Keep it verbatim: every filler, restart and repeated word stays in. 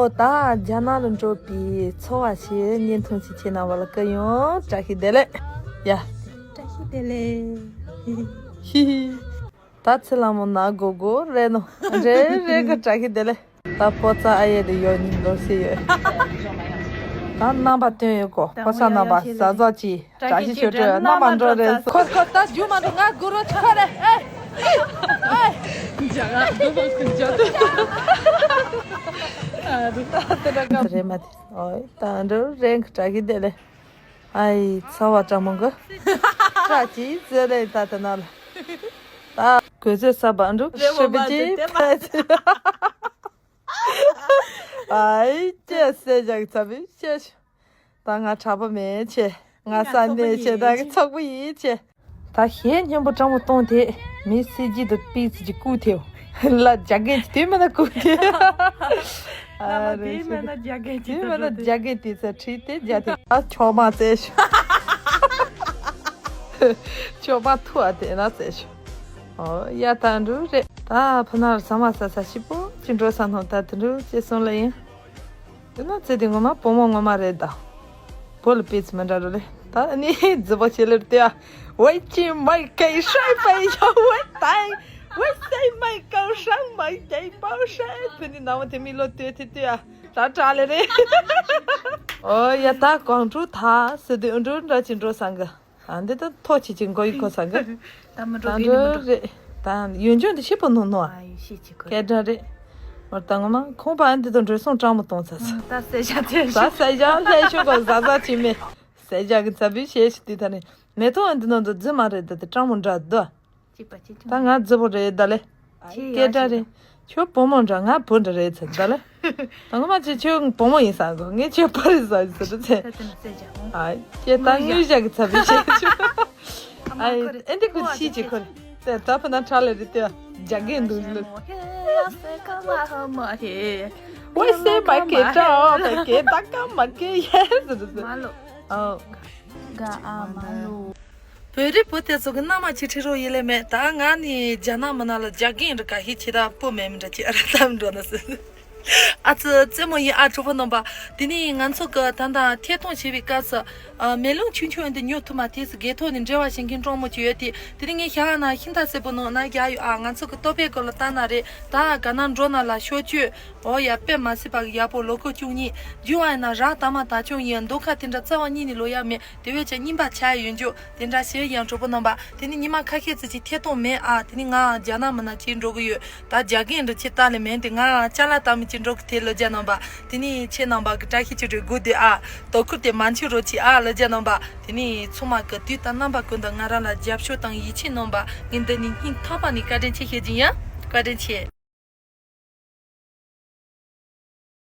ཨོ་ད་རྒྱ་ནག་ལ་འགྲོ་པའི་ཚོར་བ་ཞིག་བརྙན་ཐུང་ཞིག་ཁྱེད་རྣམ་པ་ལ་བསྐུར་ཡོང་། བཀྲ་ཤིས་བདེ་ལེགས། ཡ། བཀྲ་ཤིས་བདེ་ལེགས། ཧི་ཧི། ད་ཚེ་ལ་མོ་ན་གོ་གོ་རེད་ནོ། རེད་རེད་གི། བཀྲ་ཤིས་བདེ་ལེགས། ད་ཕོ་ཚ་ཨ་ཡེ་དེ་ཡོད་ཉིན་ལོ་སི་ཡོད། ད་རྣམ་པ་སྟོན་ཡོད་གོ། ཕོ་ཚ་རྣམ་པ་ཟ་ཟ་ཅི། བཀྲ་ཤིས་ཆོས་སྒྲོན་རྣམ་པ་འགྲོ་རེད། ཁོ་ཁོ་ད་རྒྱུ་མ་འགྲོ། ང་གུ་རུ་ཆ་རེད། ཨེ་ཨེ། ཇ་ག་དུ་བ་ཁུ་ཇ་དུ། ཨ་རུ་ད་དེ་ར་ག་རེད་མ་དེ། ཨོ་ད་འགྲོ་རེད། བཀྲ་ཤིས་བདེ་ལེགས། ཨའི་ཚ་བ་ཀྲང་མོ་གི། ཁྲ་ཅི་ཟེར་རེད་ད་དེ་ན་ལ། ད་གོས་ཚོད་ས་བ་འགྲོ་ཧྲི་བི་ཅི་ཕ་ཅི། ཨའི་ཅེ་སེ་ཇག་ཚ་བི་ཅེ་ཤ། ད་ང་གྲྭ་པ་མེད་ཆེ། ང་ས་གནས་ཆེ། ད་གི་ཚོགས་པ་ཡིན་ཆེ། ད་ཞེ་སྙན་པོ་ཀྲང་མོ་གཏོང་དེ། མི་སི་ཇི་དུ་པི་སི་ཇི་བཀུག་ཐེའོ། ལ་རྒྱ་རྒན་གྱི་དུས་མེད་ན་བཀུག་ཐེ། ཨ་རེ་དུས་མེད་ན་རྒྱ་རྒན་གྱི་དུས་མེད་ན་རྒྱ་རྒན་དེ་ཚ་ཁྲིད་དེ་རྒྱ་དེ། ཨ་ཆོག་མ་རྩེ་ཤོ། ཆོག་མ་ཐུ་ཨ་དེ་ན་རྩེ་ཤོ། ཨོ་ཡ་ད་འགྲུ་རེད། ད་ཕ་ན་རུ་ས་མ་ས་ས་ཤི་པོ་ཅི་འགྲོ་ས་ནོ། ད་དུ་འགྲུ་ཅེ་སོང་ལ་ཡིན། དེ་ན་ཚེ་འདི་ངོ་མ་བུ་མོ་ངོ་མ་རེད་ད། བུ་ལ་སྤེལ་ཚུལ་མི་འདྲ་རུ་ལེ། ད་ནི་རྫི་བོ་ཆེ་ལེར་ལྟོས་ཨ། ཝེ་ཅི་མའི་ཀའི་ཧྲའི་པའི་ཡ་ཝེ་ཏའི། ཝེ་སའི་མའི་ཀའི་ཧྲང་མའི་ཀའི་པའོ་ཧྲའི། ཕུ་ནི་ནང་བ་དེ་མི་ལོ་ལྟོས་ཐེ་ལྟོས་ཨ། ད་དྲག་ལེ་རེད། ཨོ་ཡ་ད་གང་འགྲོ་ད་སི་དུ་འགྲོ་འདྲ་ཅི་འགྲོ་སང་གི། ཨ་འདི་ད་ཐོ་ཆི་ཆི་མགོ་ཡི་ཁོ་ས་གི། ད་མི་འགྲོ་ད་གི་ནི་མི་འགྲོ་འགྲོ། རེད། ད་ཡོན་ཅོན་དེ་ཤི་པོ་ནོ་ནོ་ཨ། ཨ་ཡོ་ཤི་ཆི་ཁོ་སྐད་སྒྲ་རེད། མར་ད་ངོ་མ་ཁོང་པ་འདི་དང་འགྲོ་སོང་ཀྲང་མོ་གཏོང་ཚ་ས། ད་སེ་ཞ་ཚེ་ད་ཤི་སེ་ཞ་ལྷ་ཤོ་གོ་ཟ་ཟ་ཆི་མེ། སེ་ཞ་གི་ཚ་བི་ཤེ་ཤི་དེ་ད་ནི་མེ་ཏོ་འདི་ནང་དུ་རྫི་མ་རེད། ད་དེ་ཀྲང་མོ་འདྲ་འདུག་གཅིག་པ་གཅིག་ད་ང་རྫི་བོ་རེད་ད་ལེ། ཁྱེད་སྐད་སྒྲ་རེད། ཁྱོད་བུ་མོ་འདྲ་ང་བུ་འདྲ་རེད་ཚེ་ད་ལེ། ད་ངོ་མ་ཅི་ཁྱོད་བུ་མོ་ཡིན་ས་གོ། ངས་ཁྱོད་བུ་རེད་ཟ་ཟེར་ཚེ། ད་དེ་ནི་སེ་ཞ་འོང་། ཨ་ཁྱེད་ད་དངུལ་ཞག་གི་ཚ་བི་ཤེ་ཆུ། ཨ་ཨེ་འདི་ཀུ་ཤི་ཅི་ཁོ་རེད། ད་ཕ་ན་ཁྲ་ལེ་རེད་ལྟོས་ཨ། རྒྱ་རྒན་འདུག་ལེ། ཝེ་སེ་མ་ཀེ་ཏྲ་ཨོ་ད་ཀེ་ད་ཀ་མ་ཀེ་ཡེ་ཟེར་ཟེར། མ་ལོ། ཨོ། ག་ཨ་མ་ལོ། བོད་རིགས་བུ་དེ་ཚོ་གི་མནའ་མ་ཅི་ཁྲི་རོ་ཡེ་ལེ་མེད། ད་ང་ནི་རྒྱ་ནག་མི་ནང་ལ་རྒྱ་རྒན་རི་ཀ་ཧི་ཁྱི་ད་པོ་མེད་མི་འདྲ་ཅི་ཨ་ར་ད་མི་འགྲོ་ན་ཟེར། ཨ་ཙི་རྩེད་མོ་ཡིན་ཨ་གྲོགས་པོ་རྣམ་པ། དེ་ནི་ང་ཚོ་གི་ད་ལྟ་ཐད་གཏོང་བྱེད་པའི་སྐབས་སུ། ཨ་མེ་ལོང་ཆུང་ཆུང་འདི་ཉོ་ཐུབ་མ་དེ་སུ་སྒེ་ཐོག་ནས་འབྲེལ་བ་བྱེད་མཁན་གྲོགས་མོ་ཅིག་ཡོད་དེ། དེ་ནི་ངས་ཞག་ན་ཤིང་རྟ་སེར་པོ་ནང་ན་རྒྱ་ཡོད་ཨ། ང་ཚོ་གི་ལྟོ་ཕད་སྐོར་ལ་ལྟ་ན་རེད། ད་ག་ན་འགྲོ་ན་ལ་ཤོ་ཆོས། ཨོ་ཡ་དཔེ་མ་སྲིད་པ་གི་ཡག་པོ་ལོ་ཁོ་བཅུ་གཉིས། རྒྱུ་བ་ཡིན་ན་ར་ད་མ་ད་ཆུང་ཡིན་མདོ་ཁ་དེ་འདྲ་རྩ་བ་ཉིད་ནས་ལོ་ཡ་མེད། དེ་བས་ཀྱང་སྙིང་པ་ཆ་ཡོད་འཇོག་དེ་འདྲ་ཞེས་ཡང་གྲོགས་པོ་རྣམ་པ། དེ་ནི་ཉི་མ་ཁ་ཤས་ཙི་ཅིག་ཐད་གཏོང་མེད་ཨ། དེ་ནི་ང་རྒྱ་ནག་མི་ན་ཅིག་འགྲོ་གི་ཡོད། ད་རྒྱ་རྒན་འདྲ་ཅིག་ལྟ་ལེ་མེད་དེ་ང་ཅ་ལག་ལྟ་མི་ཅིག་འགྲོ་གི་དེ་ལོ་རྒྱ་རྣམ་པ། དེ་ནི་ཁྱེད་རྣམ་པ་གི་བཀྲ་ཤིས་ཆོས་སྒྲོན་དགོས་དེ་ཨ། དོ་ཁུར་དེ་མ་འཆུ་རོགས་གྱིས་ཨ་ལོ་རྒྱ་རྣམ་པ། དེ་ནི་ཚང་མ་གི་དུས་དང་རྣམ་པ་ཀུན་ཏུ་ང་རང་ལ་རྒྱབ་སྐྱོར་དང་ཡིད་ཆེས་གནང་བ་ངས་འདི་ནི་སྙིང་ཐག་པ་ནས་བཀའ་དྲིན་ཆེ་ཞུ་རྒྱུ་ཡིན། བཀའ་དྲིན་ཆེ།